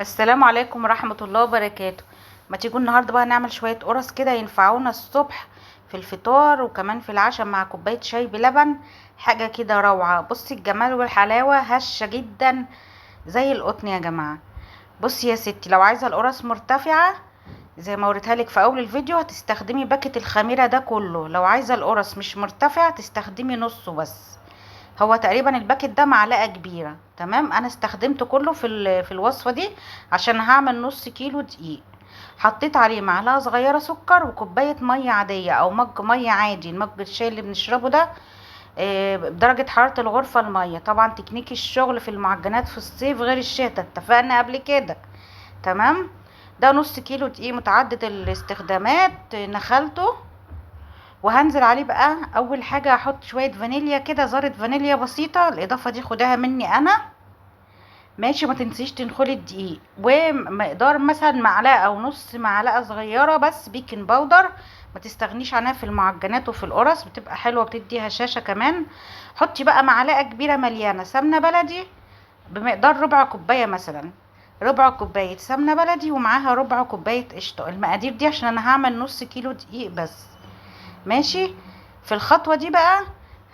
السلام عليكم ورحمة الله وبركاته. ما تيجوا النهاردة بقى نعمل شوية قرص كده ينفعونا الصبح في الفطار وكمان في العشاء مع كوباية شاي بلبن، حاجة كده روعة. بصي الجمال والحلاوة، هشة جدا زي القطن يا جماعة. بصي يا ستي، لو عايزة القرص مرتفعة زي ما وريتها لك في اول الفيديو هتستخدمي باكت الخميرة ده كله، لو عايزة القرص مش مرتفعة تستخدمي نصه بس. هو تقريبا الباكت ده معلقة كبيرة، تمام؟ انا استخدمته كله في الوصفة دي عشان هعمل نص كيلو دقيق. حطيت عليه معلقة صغيرة سكر وكوباية مية عادية او مج مية عادي، المج الشاي اللي بنشربه ده، بدرجة حرارة الغرفة المية. طبعا تكنيك الشغل في المعجنات في الصيف غير الشتاء، اتفقنا قبل كده، تمام؟ ده نص كيلو دقيق متعدد الاستخدامات، نخلته. وهنزل عليه بقى اول حاجة هحط شوية فانيليا كده، ذره فانيليا بسيطة، الاضافة دي خدها مني انا، ماشي؟ ما تنسيش تنخلي الدقيق، ومقدار مثلا معلقه او نص معلقه صغيرة بس baking powder، ما تستغنيش عنها في المعجنات وفي القرص، بتبقى حلوة بتدي هشاشة كمان. حطي بقى معلقه كبيرة مليانة سمنه بلدي بمقدار ربع كوباية مثلا، ربع كوباية سمنه بلدي ومعاها ربع كوباية قشطه. المقادير دي عشان انا هعمل نص كيلو دقيق بس، ماشي؟ في الخطوة دي بقى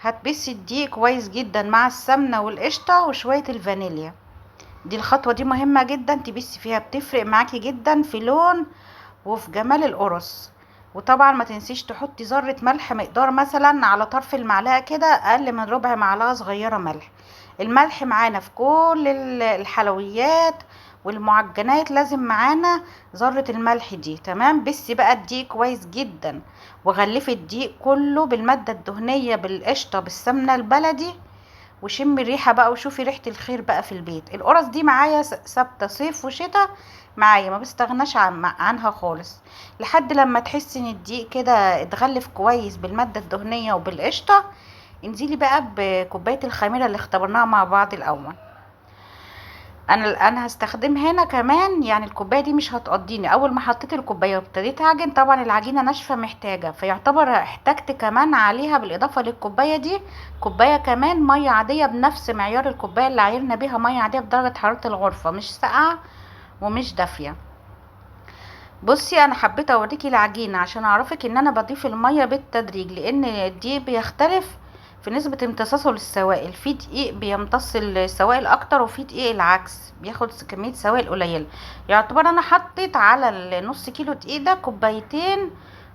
هتبسي الدقيق كويس جدا مع السمنة والقشطه وشوية الفانيليا. دي الخطوة دي مهمة جدا تبسي فيها، بتفرق معاكي جدا في لون وفي جمال القرص. وطبعا ما تنسيش تحطي ذره ملح، مقدار مثلا على طرف المعلقة كده، اقل من ربع معلقه صغيرة ملح. الملح معانا في كل الحلويات والمعجنات، لازم معانا ذرة الملح دي، تمام؟ بسي بقى الدقيق كويس جدا، وغلفي الدقيق كله بالمادة الدهنية بالقشطة بالسمنة البلدي، وشمي الريحة بقى وشوفي ريحة الخير بقى في البيت. القرص دي معايا ثابتة صيف وشتاء معايا، ما بستغناش عنها خالص، لحد لما تحسي ان الدقيق كده اتغلف كويس بالمادة الدهنية وبالقشطة. انزلي بقى بكوباية الخميرة اللي اختبرناها مع بعض الاول. انا هستخدم هنا كمان، الكوباية دي مش هتقضيني. اول ما حطيت الكوباية وابتديت اعجن، طبعا العجينة ناشفة محتاجه، فيعتبر احتجت كمان عليها بالاضافة للكوبايه دي كوباية كمان مية عادية بنفس معيار الكوباية اللي عايرنا بيها، مية عادية بدرجة حرارة الغرفة، مش ساقعه ومش دافيه. بصي انا حبيت اوريكي العجينة عشان اعرفك ان انا بضيف المية بالتدريج، لان الدقيق بيختلف في نسبة امتصاصه للسوائل، في دقيق بيمتص السوائل اكتر وفي دقيق العكس بياخد كمية سوائل قليلة. يعتبر انا حطيت على النص كيلو دقيق ده كوبايتين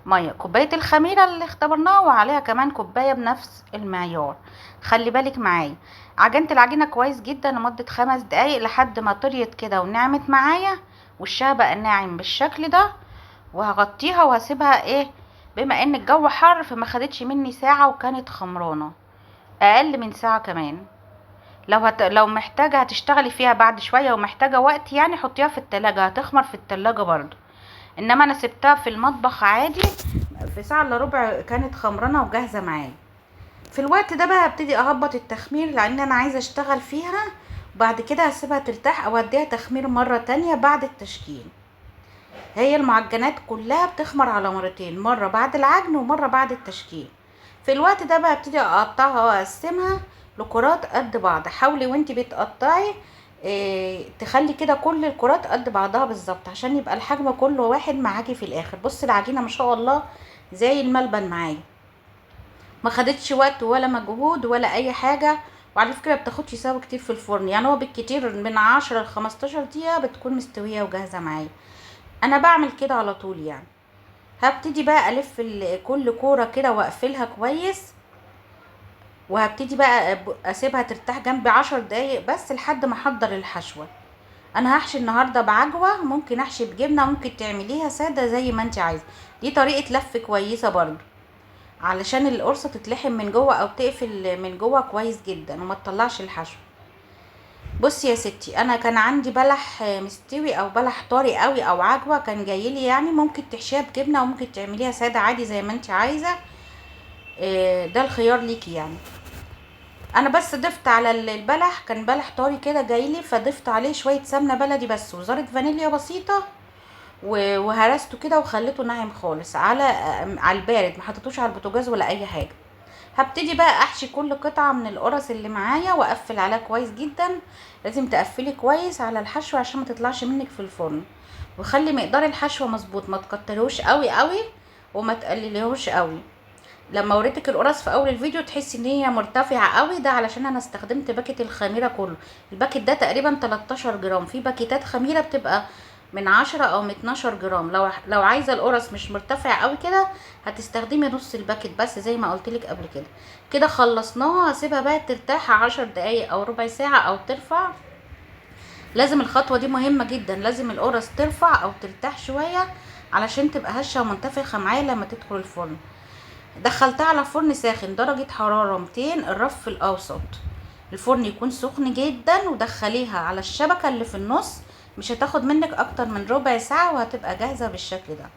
مية، كوباية الخميرة اللي اختبرناها وعليها كمان كوباية بنفس المعيار. خلي بالك معايا، عجنت العجينة كويس جدا لمدة 5 دقايق لحد ما طريت كده ونعمت معايا، وشها بقى ناعم بالشكل ده. وهغطيها وهسيبها بما ان الجو حر فما خدتش مني ساعة وكانت خمرانة، اقل من ساعة كمان. لو محتاجة هتشتغلي فيها بعد شوية ومحتاجة وقت حطيها في التلاجة، هتخمر في التلاجة برضو. انما انا سبتها في المطبخ عادي في ساعة الا ربع كانت خمرانة وجاهزة معايا. في الوقت ده بقى هبتدي اهبط التخمير لان انا عايزة اشتغل فيها، وبعد كده هسيبها ترتاح او اديها تخمير مرة تانية بعد التشكيل. هي المعجنات كلها بتخمر على مرتين، مرة بعد العجن ومرة بعد التشكيل. في الوقت ده بقى ابتدي اقطعها واقسمها لكرات قد بعض. حاولي وانتي بتقطعي، تخلي كده كل الكرات قد بعضها بالظبط عشان يبقى الحجم كله واحد معاكي في الاخر. بصي العجينة ما شاء الله زي الملبن معايا، ما خدتش وقت ولا مجهود ولا اي حاجة. وعلى فكرة بتاخدش سوا كتير في الفرن، هو بالكتير من 10 ل 15 دقيقة بتكون مستوية وجاهزة معايا. انا بعمل كده على طول. هبتدي بقى الف كل كورة كده واقفلها كويس، وهبتدي بقى اسيبها ترتاح جنبي 10 دقايق بس لحد ما احضر الحشوه. انا هحشي النهارده بعجوه، ممكن احشي بجبنه، ممكن تعمليها ساده زي ما انت عايزه. دي طريقه لف كويسة برضو علشان القرصه تتلحم من جوه او تقفل من جوه كويس جدا وما تطلعش الحشو. بصي يا ستي، انا كان عندي بلح مستوي او بلح طري قوي او عجوه كان جايلي، ممكن تحشيها بجبنه وممكن تعمليها ساده عادي زي ما انت عايزه، ده الخيار ليكي. انا بس ضفت على البلح، كان بلح طري كده جايلي، فضفت عليه شوية سمنه بلدي بس وذره فانيليا بسيطة وهرسته كده وخليته ناعم خالص على البارد، ما حطيتوش على البوتاجاز ولا اي حاجة. هبتدي بقى احشي كل قطعه من القرص اللي معايا واقفل عليها كويس جدا. لازم تقفلي كويس على الحشو عشان ما تطلعش منك في الفرن، وخلي مقدار الحشوه مظبوط، ما تكتريهوش قوي قوي وما تقلليهوش قوي. لما وريتك القرص في اول الفيديو تحسي ان هي مرتفعة قوي، ده علشان انا استخدمت باكت الخميره كله. الباكت ده تقريبا 13 جرام، في باكيتات خميره بتبقى من 10 او من 12 جرام. لو عايزه القرص مش مرتفع قوي كده هتستخدمي نص الباكت بس زي ما قلت لك قبل كده. كده خلصناها، هسيبها بقى ترتاح 10 دقايق او ربع ساعة او ترفع. لازم الخطوة دي مهمة جدا، لازم القرص ترفع او ترتاح شوية علشان تبقى هشه ومنتفخه معايا لما تدخل الفرن. دخلتها على فرن ساخن درجه حرارة 200، الرف الاوسط، الفرن يكون سخن جدا، ودخليها على الشبكة اللي في النص. مش هتاخد منك اكتر من ربع ساعة وهتبقى جاهزة بالشكل ده.